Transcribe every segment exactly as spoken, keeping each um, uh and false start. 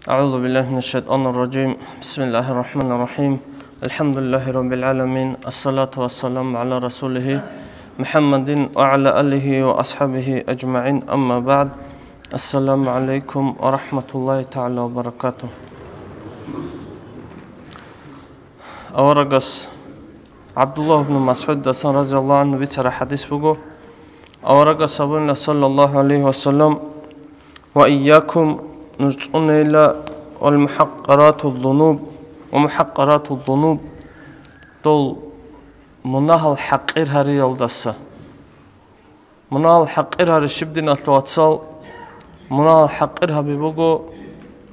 أعوذ بالله من الشيطان الرجيم. بسم الله الرحمن الرحيم. الحمد لله رب العالمين. الصلاة والسلام على رسوله محمد وعلى آله وأصحابه أجمعين. أما بعد. السلام عليكم ورحمة الله تعالى وبركاته. Аварагас ГӀабдуллагь ибн МасгӀуддасан, разияллагьу гӀангьу, бицараб хӀадис буго. Аварагас абуна, саллаллагьу гӀалайгьи ва саллам: «Ва ийякум, нуж цӀунейила, вал мухӀаккъаратул зунуб, ва мухӀаккъаратул зунуб, дол мунагьал хӀакъир гьариялдаса». Мунагьал хӀакъир гьари щиб, диналъул вацал? Мунагьал хӀакъир гьаби буго,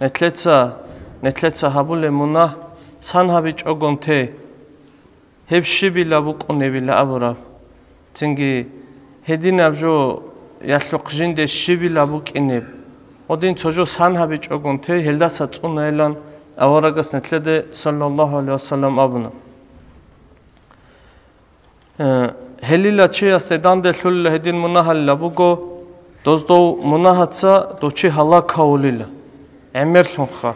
нетлъеца, нетлъеца гьабулеб мунагь сан гьабичӀогон те, гьеб щибила букӀунебила абураб. Цинги гьединаб жо ялъухъ жинде щибила букӀинеб. Гьедин цо жо сан гьабичӀогон те, гьелдаса цӀунайилан аварагас нетлъеде, саллаллагьу гӀалайгьи ва саллам, абуна. Э, гьелила чиясде данделъулила гьедин мунагьалила буго, доздов мунагьаца дов чи гьалаг гьавулила, гӀемерлъунха.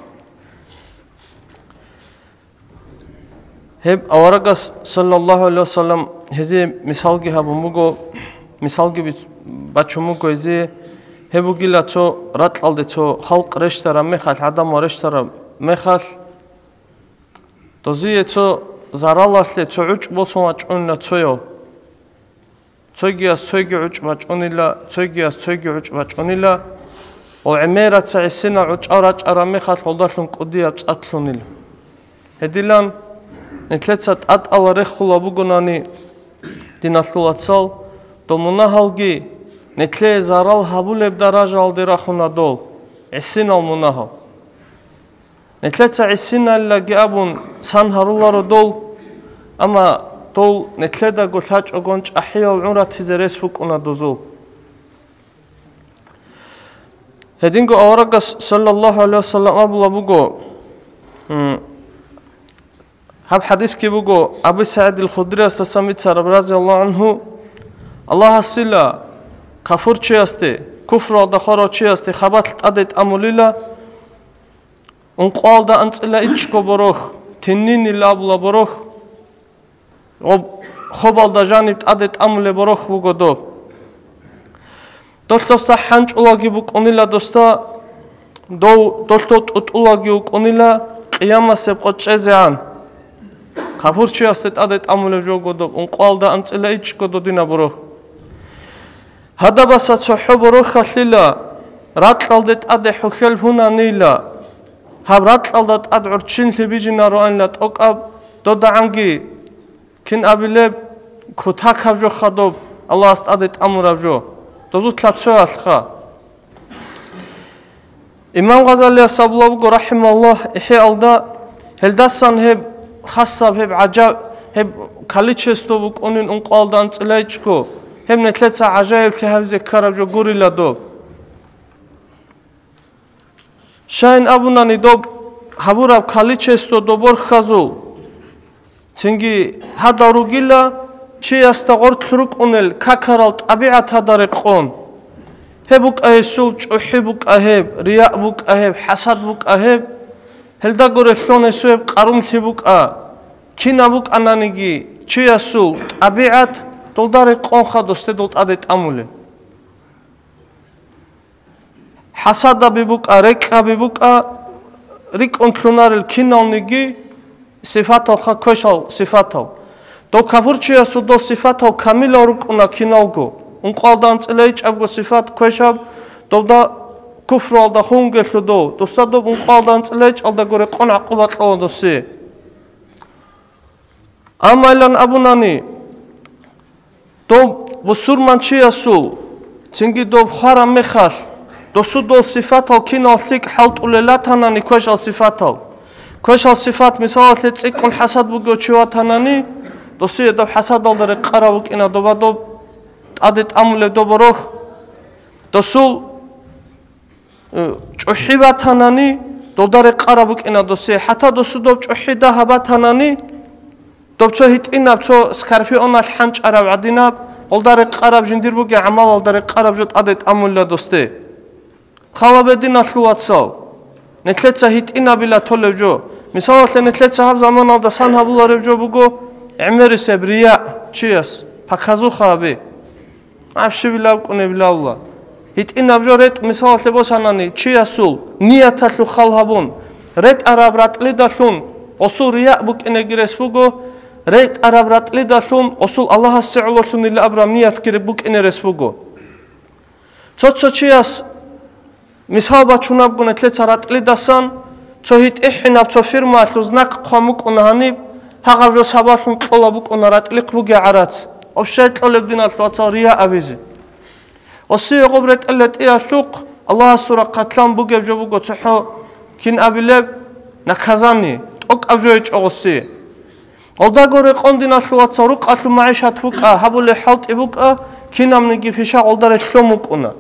Гьеб аварагас, саллаллагьу гӀалайгьи ва саллам, гьезие мисалги гьабун буго, мисалги биц-, бачун буго гьезие, гьеб бугила цо ракьалде цо халкъ рещтараб мехалъ, гӀадамал рещтараб мехалъ, дозие цо заралалъе цо гӀучӀ босун вачӀунила цояв. Цойгияс цойги гӀучӀ бачӀунила, цойгияс цойги гӀучӀ бачӀунила. Ва гӀемераца гӀисинал гӀучӀал рачӀараб мехалъ гьелдалъун кӀудияб цӀад лъунила. Гьедилан нетлъеца тӀатӀала рехула бугонани, диналъул вацал, дол мунагьалги нетлъее зарал гьабулеб даражаялде рахуна дол, гӀисинал мунагьал. Нетлъеца гӀисиналилаги абун сан гьаруларо дол, амма дол нетлъедаго лъачӀогон чӀахӀиял гӀун ратизе рес букӀуна дозул. Гьединго аварагас, саллаллагьу гӀалайгьи ва саллам, абула буго, м, гьаб хӀадисги буго Абу СагӀид ал-Худриясдасан бицараб, разияллагьу гӀангьу: Аллагьасила кафурчиясде, куфруялда хварав чиясде хабалъ тӀаде тӀамулила, ункъоялда анцӀила ичӀго борохь, тиннинил абула борохь, гъоб-, хобалда жаниб тӀаде тӀамулеб борохь буго доб. Долъ досда хӀанчӀулаги букӀунила досда, дов-, долъ дов тӀутӀулаги вукӀунила къиямасеб къо чӀезегӀан. Кафурчиясде тӀаде тӀамулеб жого доб, ункъоялда анцӀила ичӀго додинаб борохь. Гьадабаса цохӀо борохьалъила, ракьалде тӀаде хӀухьел гьунанила, гьаб ракьалда тӀад гӀурччинлъи бижинароанила тӀокӀаб, додагӀанги, кин абилеб, кутакаб жо хадуб, Аллагьас тӀаде тӀамураб жо, дозулъа цоялъха. Имам Гъазалияс абула буго, рахӀимагьуллагь, ИхӀяалда, гьелдасан гьеб хасаб, гьеб гӀажаб, гьеб количество букӀунин ункъоялда анцӀила ичӀго, гьеб нетлъеца гӀажаиблъи гьабизе ккараб жо гурила доб. Щайин абунани доб гьабураб количество доб борхьазул, цинги гьадал ругила чиясда гъорлъ рукӀунел какарал тӀабигӀаталда рекъон. Гьеб букӀа гьесул чӀухӀи букӀа гьеб, рияъ букӀа гьеб, хӀасад букӀа гьеб, гьелдаго релълъун гьесул гьеб къарумлъи букӀа. Кинаб букӀананиги чиясул тӀабигӀат, долда рекъонха досде дол тӀаде тӀамулеб. ХӀасадаби букӀа, рекӀкӀаби букӀа, рикӀкӀун лъунарел киналниги сифаталха квешал сифатал. Дов кафурчиясул дол сифатал камилал рукӀуна киналго. Ункъоялда анцӀила ичӀабго сифат квешаб, довда куфруялда хунгелъу дов, досда доб ункъоялда анцӀила ичӀалдаго рекъон гӀакъуба кьола досе. Амма илан абунани, доб бусурманчиясул, цинги доб хвараб мехалъ, досул дол сифатал кинал лъикӀ хӀалтӀулел ратанани квешал сифатал. Квешал сифат, мисалалъе, цӀикӀкӀун хӀасад бугев чи ватанани, досие доб хӀасадалда рекъарав вукӀина доба доб тӀаде тӀамулеб доб борохь. Досул Э, чӀухӀи батанани, долда рекъараб букӀина досе. ХӀатта досу доб чӀухӀи дагьаб батанани, доб цо гьитӀинаб, цо скорпионалъ хӀанчӀараб гӀадинаб, гъолда рекъараб жиндир бугеб гӀамалалда рекъараб жо тӀаде тӀамулла досде. Хала бе, диналъул вацал. Нилъеца гьитӀинабила толев жо. Мисалалъе, нилъеца гьаб заманалда сан гьабуларев жо буго, гӀемерисеб рия, чияс показуха гьаби. Гьаб щибилаб кӀунебилавла. ГьитӀинаб жо ретӀ, мисалалъе босанани, чиясул нияталъул хал гьабун, ретӀараб ратӀлидалъун гъосул рия букӀинеги рес буго, ретӀараб ратӀлидалъун гъосул Аллагьасе гӀололъунила абураб ниятги букӀине рес буго. Цо-цо чияс мисал бачунабго нилъеца ратӀлидасан, цо гьитӀихӀинаб цо фирмаялъул знак хъван букӀуна гьаниб, гьагъаб жо сабаблъун кьола букӀуна ратӀлихъ бугеб гӀарац, вообще кьолеб диналъул вацал рия абизе. Гъосие гъоб ретӀел ретӀиялъухъ Аллагьасул рахъалъан бугеб жо буго цохӀо, кин абилеб, наказание, тӀокӀаб жо гьечӀо гъосие. Гъолдаго рекъон диналъул вацал рукъалъул магӀишат букӀа, гьабулеб хӀалтӀи букӀа, кинабниги пиша гъолда релълъун букӀуна.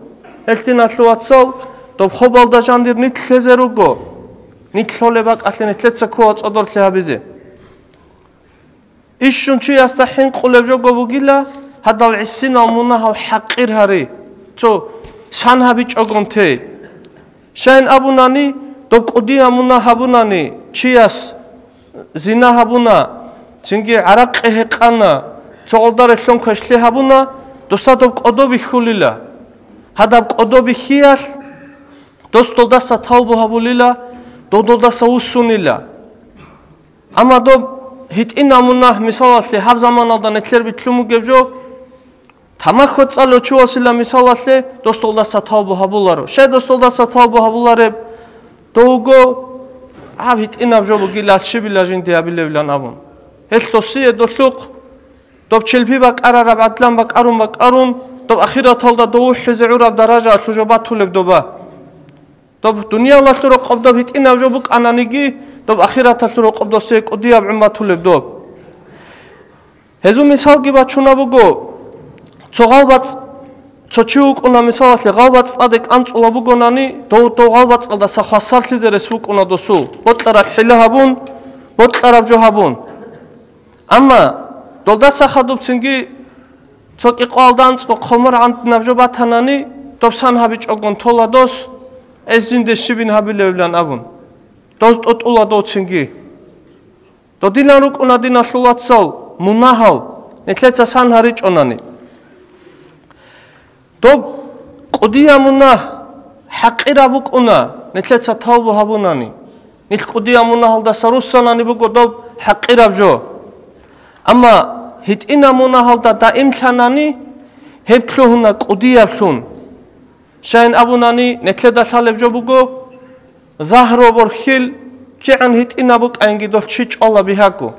Гьелъ диналъул вацал, доб хобалда жандир нилъ лъезе руго, нилъ лъолеб бакӀалъе нилъеца ккола цӀодорлъи гьабизе. Ишшун чиясда хӀинкъулеб жого бугила, гьадал гӀисинал мунагьал хӀакъир гьари, цо сан гьабичӀогон тей. Щайин абунани, доб кӀудияв мунагь гьабунани, чияс зина гьабуна, цинги гӀаракъи гьекъана, цо гъолда релълъун квешлъи гьабуна, досда доб кӀодо бихьулила. Гьадаб кӀодо бихьиялъ дос долдаса тавбу гьабулила, дов долдаса вуссунила. Амма доб гьитӀинаб мунагь, мисалалъе, гьаб заманалда нилъер битлъун бугеб жо, тамахьо цӀалев чувасила, мисалалъе, дос долдаса тавбу гьабуларо. Щай дос долдаса тавбу гьабулареб? Дов вуго, гьаб гьитӀинаб жо бугила, щибила жинде гьабилебилан абун. Гьелъ досие долъухъ доб чилпи бакӀарараб гӀадлан бакӀарун-бакӀарун, доб ахираталда дов вухӀизе гӀураб даражаялъул жо батулеб доба. Доб дуниялалъул рокъоб доб гьитӀинаб жо букӀананиги, доб ахираталъул рокъоб досие кӀудияб гӀумру батулеб доб. Гьезул мисалги бачунаб буго, цо гъалбацӀ, цо чи вукӀуна, мисалалъе, гъалбацӀ тӀаде кӀанцӀулаб бугонани, дов, дов гъалбацӀалдаса хвасарлъизе рес вукӀуна досул, бокьараб хӀила гьабун, бокьараб жо гьабун. Амма долдаса хадубцинги цо кӀикъоялда анцӀго хъомор гӀантӀинаб жо батанани, доб сан гьабичӀогон тола дос, гьез жинде щибин гьабилевилан абун, доз тӀутӀула довцинги. Додилан рукӀуна, диналъул вацал, мунагьал, нилъеца сан гьаричӀонани. Доб кӀудияв мунагь хӀакъираб букӀуна, нилъеца тавбу гьабунани. Нилъ кӀудияв мунагьалдаса руссанани буго доб хӀакъираб жо. Амма гьитӀинаб мунагьалда даимлъанани, гьеб лъугьуна кӀудияблъун. Щайин абунани, нилъеда лъалеб жо буго, загьру борхьил кигӀан гьитӀинаб букӀаинги дол чи чӀвала бигьаго.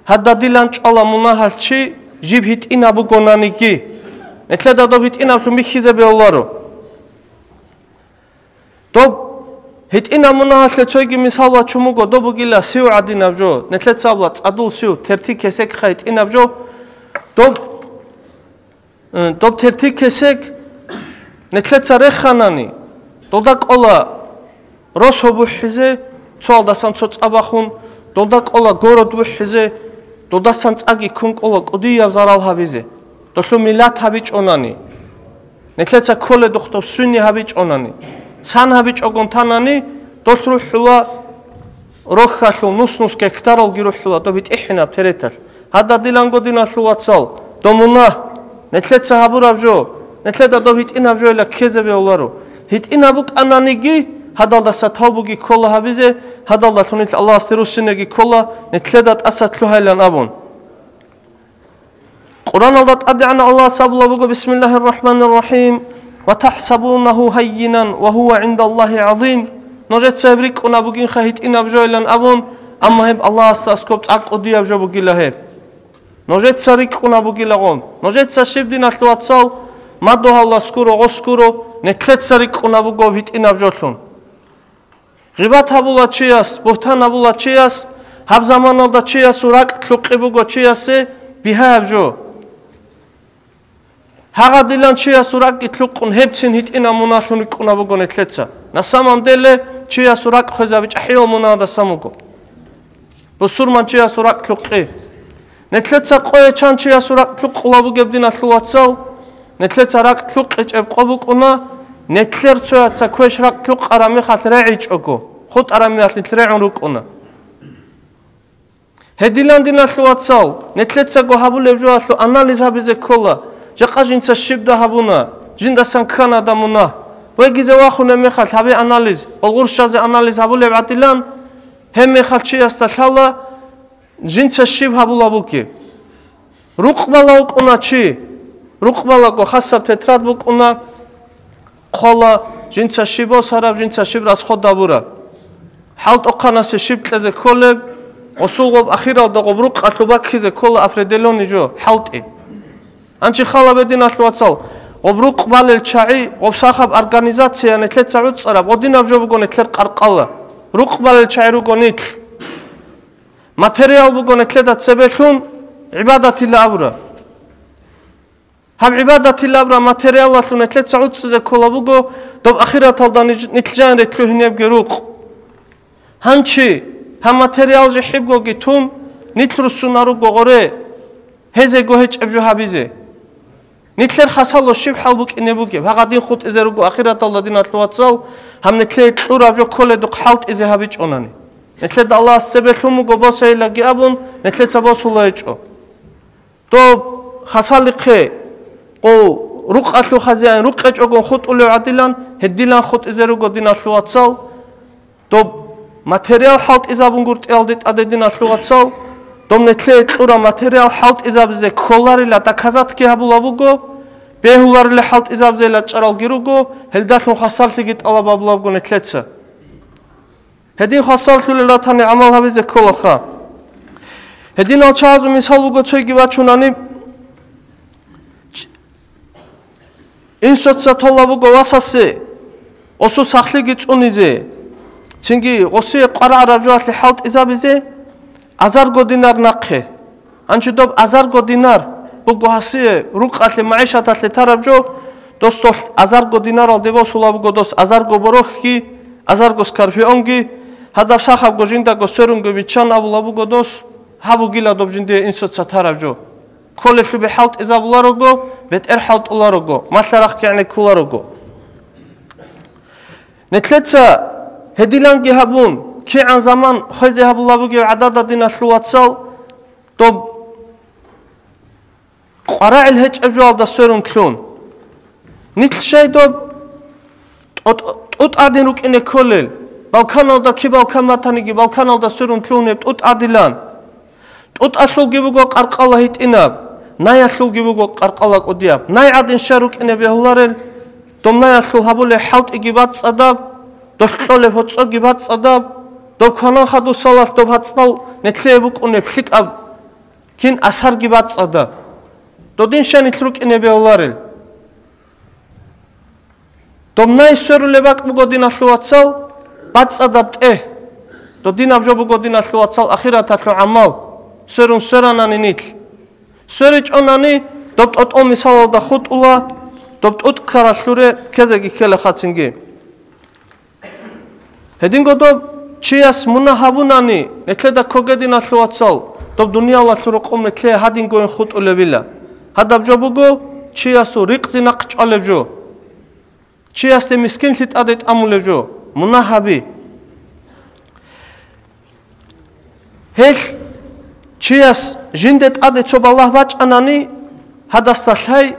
Гьададилан чӀвала мунагьал чи жиб гьитӀинаб бугонаниги. Нилъеда доб гьитӀинаблъун бихьизе бегьуларо. Доб гьитӀинаб мунагьалъе цойги мисал вачун буго, доб бугила сив гӀадинаб жо, нилъеца абула цӀадул сив, терти кесекха гьитӀинаб жо. Доб Э, доб терти кесек нилъеца реханани, долда кӀола росо бухӀизе, цоялдасан цо цӀа бахун, долда кӀола город бухӀизе, долдасан цӀаги ккун кӀола кӀудияб зарал гьабизе, долъул миллат гьабичӀонани, нилъеца кколедухъ доб свиньи гьабичӀонани, сан гьабичӀогон танани, долъ рухӀула рохьалъул нус-нус гектаралги рухӀула доб гьитӀихӀинаб тереталъ. Гьададиланго, диналъул вацал, доб мунагь, нилъеца гьабураб жо, нилъеда доб гьитӀинаб жояла ккезе бегьуларо. ГьитӀинаб букӀананиги, гьадалдаса тавбуги ккола гьабизе, гьадалдалъун нилъ Аллагьасде руссинеги ккола, нилъеда тӀаса лъугьайилан абун. Къуръаналда ТӀадегӀанав Аллагьас абулаб буго, Бисмиллагьир рахӀманир рахӀим, «Ва тахӀсабунагьу гьаййинан ва гьува гӀиндаллагьи гӀазим». Нужеца гьеб рикӀкӀунаб бугинха гьитӀинаб жоилан абун, амма гьеб Аллагьасда аскоб цӀакъ кӀудияб жо бугила гьеб. Нужеца рикӀкӀунаб бугилагъун. Нужеца щиб, диналъул вацал, мадугьалас гуро, гъос гуро, нилъеца рикӀкӀунаб буго гьитӀинаб жолъун. Гъибат гьабула чияс, бугьтан гьабула чияс, гьаб заманалда чиясул ракӀ лъукъи буго чиясе бигьаяб жо. Гьагъадилан чиясул ракӀги лъукъун гьебцин гьитӀинаб мунагьлъун рикӀкӀунаб буго нилъеца. На самом деле, чиясул ракӀ хвезаби чӀахӀиял мунагьалдасан буго. Бусурман чиясул ракӀ лъукъи. Нилъеца къое чан чиясул ракӀ лъукъула бугеб, диналъул вацал, нилъеца ракӀ лъукъичӀеб къо букӀуна, нилъер цояца квеш ракӀ лъукъараб мехалъ регӀичӀого. ХутӀараб мехалъ нилъ регӀун рукӀуна. Гьедилан, диналъул вацал, нилъецаго гьабулеб жоялъул анализ гьабизе ккола, жакъа жинца щибда гьабуна, жиндасан кканада мунагь. Вегизе вахунеб мехалъ гьабе анализ, гъулгъурщазе анализ гьабулеб гӀадилан, гьеб мехалъ чиясда лъала, жинца щиб гьабулаб бугеб. Рукъ бала вукӀуна чи. Рукъ балаго хасаб тетрад букӀуна, хъвала жинца щиб босараб, жинца щиб расход гьабураб. ХӀалтӀухъанасе щиб кьезе кколеб, гъосул гъоб ахиралда гъоб рукъалъуб баккизе ккола определённый жо, хӀалтӀи. Гьанчи хал гьабе, диналъул вацал, гъоб рукъ балел чагӀи, гъоб сахаб организация нилъеца гӀуцӀараб, гъодинаб жо буго нилъер къаркъала. Рукъ балел чагӀи руго нилъ. Материал буго нилъеда цебелъун гӀибадатилла абураб. Гьаб гӀибадатилла абураб материалалъун нилъеца гӀуцӀизе ккола буго доб ахираталда ниж-, нилъ жинда лъугьинебги рукъ. Гьанчи, гьаб материал жихӀибгоги тун, нилъ руссунаруго гъоре, гьезего гьечӀеб жо гьабизе. Нилъер хасало щиб хӀал букӀине бугеб? Гьагъадин хутӀизе руго ахираталда, диналъул вацал, гьаб нилъее кьураб жо кколедухъ хӀалтӀизе гьабичӀонани. Нилъеда Аллагьас цебе лъун буго босейилаги абун, нилъеца босула гьечӀо. Доб хасалихъе, къо, рукъалъул хазяин рукъечӀогон хутӀулев гӀадилан, гьедилан хутӀизе руго, диналъул вацал, доб материал хӀалтӀизабунгутӀиялде тӀаде, диналъул вацал, доб нилъее кьураб материал хӀалтӀизабизе кколарила доказатги гьабулаб буго, бегьуларила хӀалтӀизабизейила чӀаралги руго, гьелдалъун хвасарлъиги тӀалаб гьабулабго нилъеца. Гьедин хвасарлъулел ратани гӀамал гьабизе кколаха. Гьединал чагӀазул мисал буго цойги бачунани, Инсуца тола буго васасе осу сахлъиги цӀунизе, цинги гъосие къварагӀараб жоялъе хӀалтӀизабизе азарго динар нахъе. Гьанчи доб азарго динар буго гьасие рукъалъе, магӀишаталъе тараб жо, дос долъ азарго динаралде босула буго дос азарго борохьги, азарго скорпионги, гьадаб сахабго жиндаго сверунго биччан абула буго дос, гьаб бугила доб жиндие инсуца тараб жо. Кколелъубе хӀалтӀизабуларого, бетӀер хӀалтӀуларого, малъа рахъ гӀенеккуларого. Нилъеца гьедиланги гьабун, кигӀан заман хвезе гьабулаб бугеб гӀадада, диналъул вацал, доб къварагӀел гьечӀеб жоялда сверун лъун. Нилъ щай доб тӀутӀ-, тӀутӀ гӀадин рукӀине кколел, балканалда, киб балкан батаниги, балканалда сверун лъугьунеб тӀутӀ гӀадилан. ТӀутӀалъулги буго къаркъала гьитӀинаб, наялъулги буго къаркъала кӀудияб. Най гӀадин щай рукӀине бегьуларел, доб наялъул гьабулеб хӀалтӀиги бацӀцӀадаб, долъ кьолеб гьоцӀоги бацӀцӀадаб, доб кванан хадусалалъ доб гьацӀал нилъее букӀунеб лъикӀаб кин асарги бацӀцӀадаб. Додин щай нилъ рукӀине бегьуларел? Доб най сверулеб бакӀ буго, диналъул вацал, бацӀцӀадаб тӀегь. Додинаб жо буго, диналъул вацал, ахираталъул гӀамал, сверун сверанани нилъ. СверичӀонани, доб тӀотӀол мисалалда хутӀула, доб тӀутӀ ккаралъуре ккезеги ккела хацинги. Гьединго доб чияс мунагь гьабунани, нилъеда ккоге, диналъул вацал, доб дуниялалъул рокъоб нилъее гьадингойин хутӀулебила. Гьадаб жо буго чиясул рикъзи нахъ чӀвалеб жо. Чиясде мискинлъи тӀаде тӀамулеб жо, мунагь гьаби. Гьелъ чияс жинде тӀаде цо балагь бачӀанани, гьадасда лъай,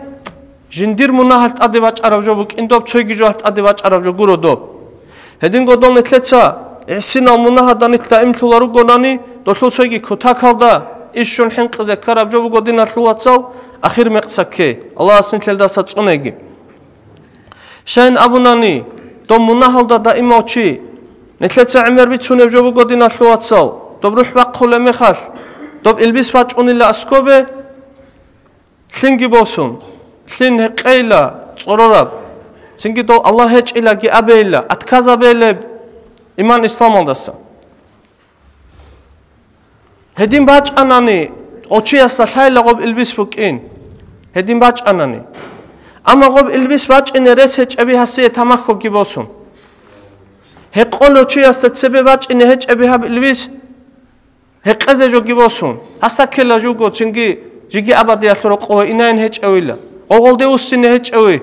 жиндир мунагьалъ тӀаде бачӀараб жо букӀин доб, цойги жоялъ тӀаде бачӀараб жо гуро доб. Гьединго дол нилъеца гӀисинал мунагьада нилъ даимлъула ругонани, долъул цойги кутакалда иш щун хӀинкъизе ккараб жо буго, диналъул вацал, ахир мекъса ккей, Аллагьас нилъелдаса цӀунеги. Щайин абунани, доб мунагьалда даимав чи, нилъеца гӀемер бицунеб жо буго, диналъул вацал, доб рухӀ бахъулеб мехалъ, доб илбис бачӀунила аскобе, лъинги босун, лъин гьекъейила цӀорораб, цинги дов Аллагь гьечӀилаги абейила, отказабейилеб иман исламалдаса. Гьедин бачӀанани, очиясда лъайла гъоб илбис букӀин. Гьедин бачӀанани. Амма гъоб илбис бачӀине рес гьечӀеби гьасие тамахьоги босун. Гьекъолев чиясда цебе бачӀине гьечӀеби гьаб илбис, гьекъезе жоги босун. Гьасда ккела жуго, цинги жиги абадиялъул рокъове инайин гьечӀевила. Гъогъолде вуссине гьечӀеви.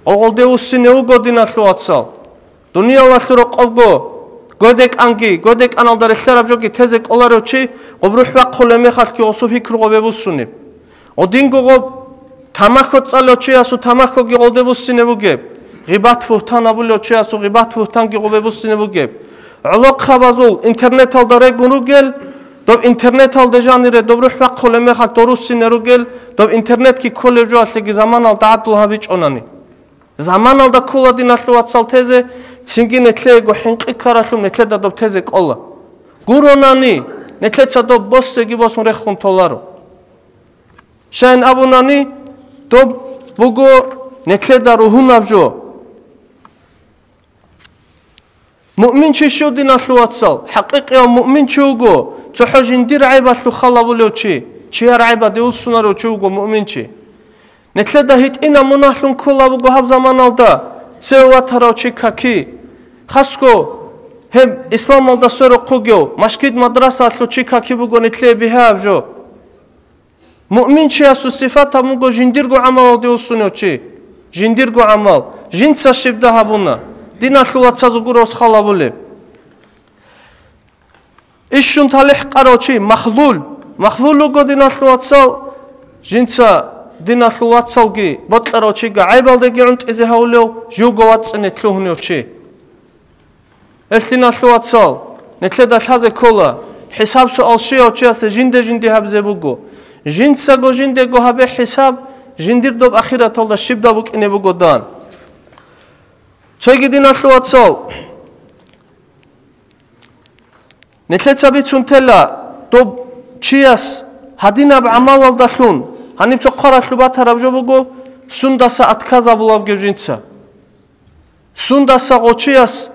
Гъогъолде вуссине вуго, диналъул вацал. Дуниялалъул рокъобго ГодекӀанги, годекӀаналда релълъараб жоги тезе кӀоларев чи, гъоб рухӀ вахъулеб мехалъги гъосул пикру гъобе буссунеб. Гъодинго гъоб тамахьо цӀалев чиясул тамахьоги гъолде буссине бугеб, гъибат-бугьтан абулев чиясул гъибат-бугьтанги гъобе буссине бугеб. ГӀолохъабазул интернеталда регун ругел, доб интернеталде жанире доб рухӀ вахъулеб мехалъ доруссине ругел, доб интернетги кколеб жоалъеги заманалда гӀадлу гьабичӀонани. Заманалда ккола, диналъул вацал, тезе, цинги нилъеего хӀинкъи ккаралъуб нилъеда доб тезе кӀола. Гуронани, нилъеца доб босеги босун рехун толаро. Щайин абунани, доб буго нилъеда ругьунаб жо. Муъминчи щив, диналъул вацал? ХӀакъикъияв муъминчи вуго цохӀо жиндир гӀайбалъул халабулев чи, чияр гӀайбаде вуссунарев чи вуго муъминчи. Нилъеда гьитӀинаб мунагьлъун ккола буго гьаб заманалда цеве ватарав чи каки. Хасго гьеб исламалда сверухъ вугев, машгид-мадрасаялъул чи каки буго нилъее бигьаяб жо. Муъминчиясул сифат гьаб буго жиндирго гӀамалалде вуссунев чи, жиндирго гӀамал, жинца щибда гьабуна, диналъул вацазул гуро халабулеб. Ишшун талихӀ къарав чи махлул, махлул вуго, диналъул вацал, жинца диналъул вацалги бокьарав чиги гӀайбалдеги гӀунтӀизе гьавулев, живго вацӀцӀине лъугьунев чи. Гьелъ, диналъул вацал, нилъеда лъазе ккола, хӀисаб-суал щивав чиясе жинде-жинде гьабизе буго. Жинцаго жиндего гьабе хӀисаб, жиндир доб ахираталда щибда букӀине буго дан. Цоги, диналъул вацал, нилъеца бицун тела, доб чияс гьадинаб гӀамалалдалъун гьаниб цо хъваралъуб батараб жо буго, сундаса отказабулаб гьев жинца. Сундаса гъочияс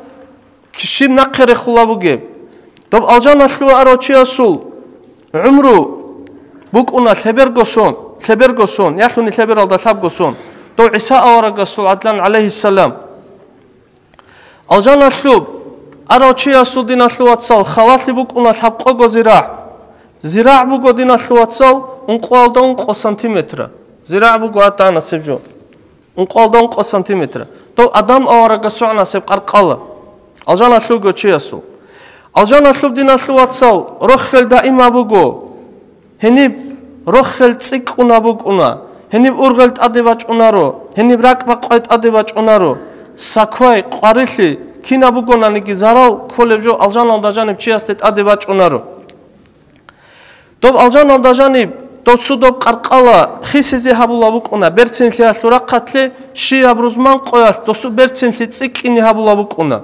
щиб нахъе рехула бугеб? Доб алжаналъуве арав чиясул гӀумру букӀуна лъеберго сон, лъеберго сон, ялъуни лъебералда лъабго сон, дов ГӀиса аварагасул гӀадлан, гӀалайгьиссалам. Алжаналъуб арав чиясул, диналъул вацал, халалъи букӀуна лъабкъого зирагӀ. ЗирагӀ буго, диналъул вацал, ункъоялда ункъо сантиметра. ЗирагӀ буго гьатӀанасеб жо. Ункъоялда ункъо сантиметра. Дов Адам аварагасул гӀанасеб къаркъала. Алжаналъуго чиясул. Алжаналъуб, диналъул вацал, рохел даимаб буго. Гьениб рохел цӀикӀкӀунаб букӀуна. Гьениб ургъел тӀаде бачӀунаро. Гьениб ракӀбакъвай тӀаде бачӀунаро. Саквай, къварилъи, кинаб бугонаниги зарал кколеб жо алжаналда жаниб чиясде тӀаде бачӀунаро. Доб алжаналда жаниб досу доб къаркъала хисизе гьабула букӀуна, берцинлъиялъул рахъалъе щияб рузман къоялъ досу берцинлъи цӀикӀкӀине гьабула букӀуна.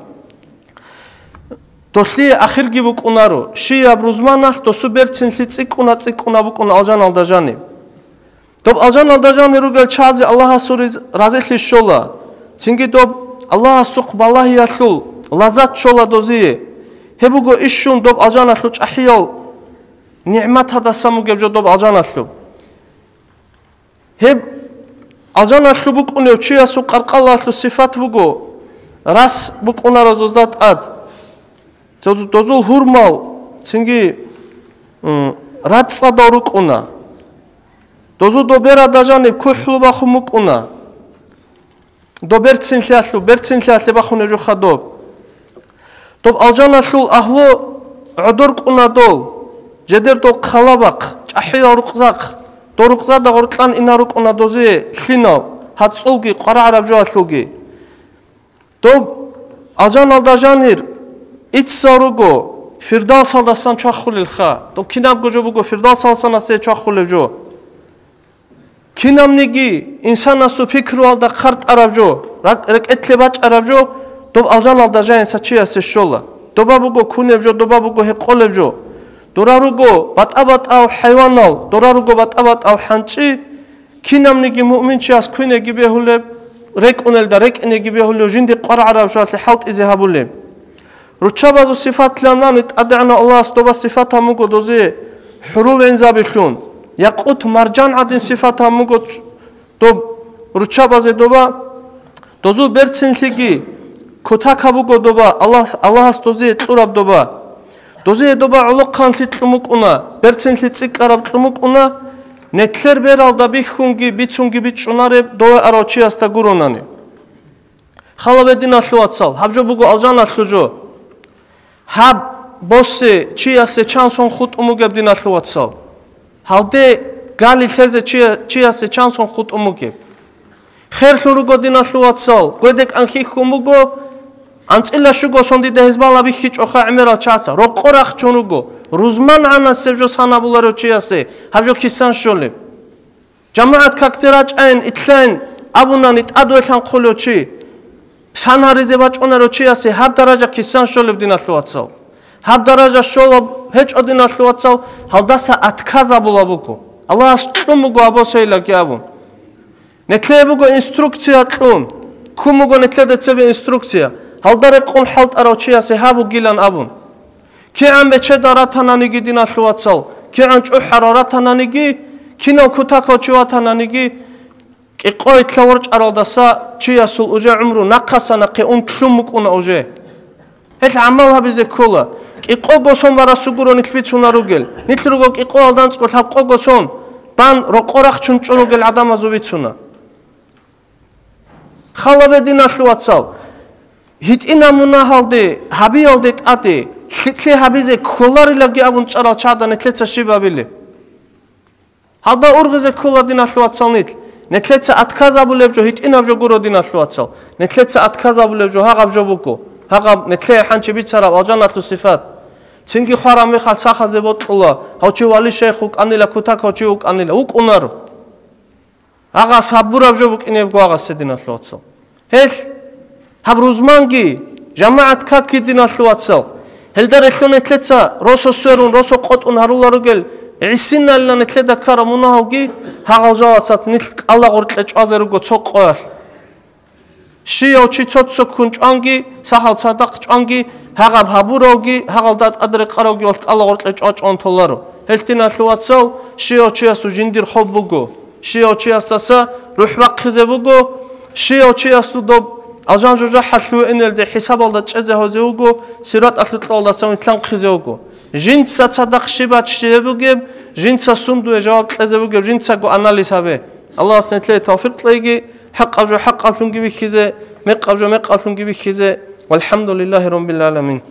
Долъие ахирги букӀунаро, щияб рузманалъ досу берцинлъи цӀикӀкӀуна-цӀикӀкӀуна букӀуна алжаналда жаниб. Доб алжаналда жанир ругел чагӀазе Аллагьасул риз-, разилъи щола, цинги доб Аллагьасухъ балагьиялъул лаззат щола дозие. Гьеб буго ишшун доб алжаналъул чӀахӀиял нигӀмат гьадасан бугеб жо доб алжаналъуб. Гьеб алжаналъуб букӀунев чиясул къаркъалалъул сифат буго, рас букӀунаро зоза тӀад. Доз-, дозул гьурмал цинги, м, рацӀцӀадал рукӀуна. Дозу доберада жаниб кухӀлу бахун букӀуна. Доб берцинлъиялъул, берцинлъиялъе бахунеб жо хадуб. Доб алжаналъул агьлу гӀодор кӀуна дол, жедер дол хъалабахъ, чӀахӀиял рукъзахъ, дол рукъзада гъоркьан ина рукӀуна дозие лъинал, гьацӀулги, къварагӀараб жоалъулги. Доб алжаналда жанир иццал руго, Фирдавсалдасан чвахулелха. Доб кинабго жо буго Фирдавсалдасанасе чвахулеб жо. Кинабниги инсанасул пикруялда хъартӀараб жо, ракӀ-, рекӀелъе бачӀараб жо, доб алжаналда жаниса чиясе щола. Доба буго кунеб жо, доба буго гьекъолеб жо. Дора руго батӀа-батӀал хӀайванал, дора руго батӀа-батӀал хӀанчӀи, кинабниги муъминчияс квинеги бегьулеб, рекӀунелда рекӀинеги бегьулев, жинде къварагӀараб жоалъе хӀалтӀизе гьабулеб. Руччабазул сифатлъанани ТӀадегӀанав Аллагьас доба сифат гьаб буго дозие хӀурул гӀинзабилъун, якъут-маржан гӀадин сифат гьаб буго ч-, доб руччабазе доба, дозул берцинлъиги кутак гьаб буго доба, Аллагь-, Аллагьас дозие кьураб доба. Дозие доба гӀолохъанлъи кьун букӀуна, берцинлъи цӀикӀкӀараб кьун букӀуна, нилъер бералда бихьунги бицунги бичӀчӀунареб дове арав чиясда гуронани. Хала бе, диналъул вацал, гьаб жо буго алжаналъул жо. Гьаб босе чиясе чансон хутӀун бугеб, диналъул вацал? Гьалде гали лъезе чия-, чиясе чансон хутӀун бугеб? Херлъун руго, диналъул вацал, гведе кӀанхьихьун буго, анцӀила щуго сон дида гьезбала бихьичӀоха гӀемерал чагӀаца, рокъор рахчун руго, рузман гӀанасеб жо санабуларев чиясе гьаб жо кисан щолеб? ЖамагӀат какде рачӀайин, итлъайин абунани, тӀадвелъанхъулев чи, сан гьаризе бачӀунарев чиясе гьаб даража кисан щолеб, диналъул вацал? Гьаб даража щолеб гьечӀо, диналъул вацал, гьалдаса отказабула буго. Аллагьас кьун буго гьаб босейилаги абун. Нилъее буго инструкция кьун, ккун буго нилъеда цебе инструкция, гьалда рекъон хӀалтӀарав чиясе гьаб бугилан абун. КигӀан бечедал ратананиги, диналъул вацал, кигӀан чӀухӀарал ратананиги, кинав кутакав чи ватананиги, кӀикъоялъа ворчӀаралдаса чиясул уже гӀумру нахъаса-нахъе ун лъун букӀуна уже. Гьелъ гӀамал гьабизе ккола. КӀикъого сон барасугуро нилъ бицуна ругел. Нилъ руго кӀикъоялда анцӀго лъабкъого сон бан рокъор рахчун чӀун ругел гӀадамазул бицуна. Халабе, диналъул вацал, гьитӀинаб мунагьалде, гьабиялде тӀаде, лъикӀлъи гьабизе кколарилаги абун чӀарал чагӀда нилъеца щиб гьабилеб? Гьалда ургъизе ккола, диналъул вацал, нилъ. Нилъеца отказабулеб жо гьитӀинаб жо гуро, диналъул вацал. Нилъеца отказабулеб жо гьагъаб жо буго. Гьагъаб нилъее хӀанчи бицараб алжаналъул сифат. Цинги хвараб мехалъ сахазе бокьула, гьав чи вали-шайх вукӀанила, кутакав чи вукӀанила, вукӀунаро. Гьагъас гьабураб жо букӀинебго гьагъасе, диналъул вацал. Гьелъ, гьаб рузманги, жамагӀат какги, диналъул вацал. Гьелда релълъун нилъеца росо сверун, росо къотӀун гьарулел ругел, гӀисиналила нилъеда ккараб мунагьалги, гьагъал жалаца нилъ кӀалагъоркье чӀвазе руго цо къоялъ. Щияв чи цо-цо ккун чӀванги, сахал цадахъ чӀванги, гьагъаб гьабуравги, гьагъалда тӀадрекъаравги валъ кӀалагъоркье чӀвачӀван толаро. Гьелъ, диналъул вацал, щияв чиясул жиндир хоб буго, щияв чиясдаса рухӀ бахъизе буго, щияв чиясул доб алжан-жужахӀалъув вугевалде хӀисабалда чӀезе гьозе вуго, сираталъул кьолдаса вилълъанхъизе вуго. Жинца цадахъ щиб баччизе бугеб, жинца сундуе жаваб кьезе бугеб, жинцаго анализ гьабе. Аллагьас нилъее тавфикъ кьеги, хӀакъаб жо хӀакъаблъунги бихьизе, мекъаб жо мекъаблъунги бихьизе. Валхамдулиллагьи раббил гӀаламин.